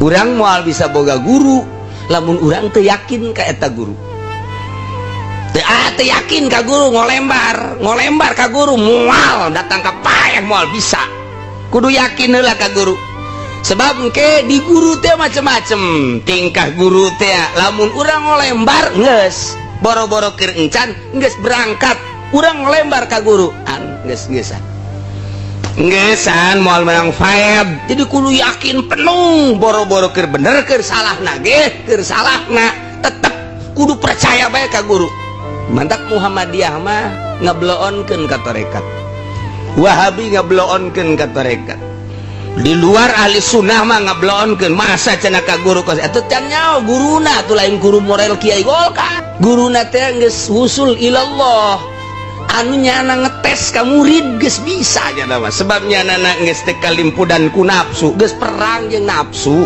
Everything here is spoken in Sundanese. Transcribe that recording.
Urang moal bisa boga guru lamun urang teu yakin ka eta guru. Teu, ah, teu yakin ka guru, ngolembar ngolembar ka guru, moal datang ka paeh, moal bisa. Kudu yakin heula ka guru, sebab engke di guru teh macem-macem tingkah guru teh. Lamun urang ngolembar, geus boro-boro keur encan, geus berangkat urang ngolembar ka guru an, geus geusan gesan, moal menang faed. Jadi kudu yakin penuh, boro-boro keur bener, keur salah ge, keur salah tetep kudu percaya bae ka guru. Mantap, Muhammadiyah mah ngebloonkeun ka tarekat, Wahabi ngebloonkeun ka tarekat, di luar ahli sunnah mah ngebloonkeun. Masa cenah ka guru kos eta can nyaho guruna tuh lain guru model Kiai Golkar. Guruna teh geus wusul ilallah, anu nyana ngetes ka murid geus bisa nya mah, sebab nyana geus teu kalimpudan ku nafsu, geus perang jeung nafsu.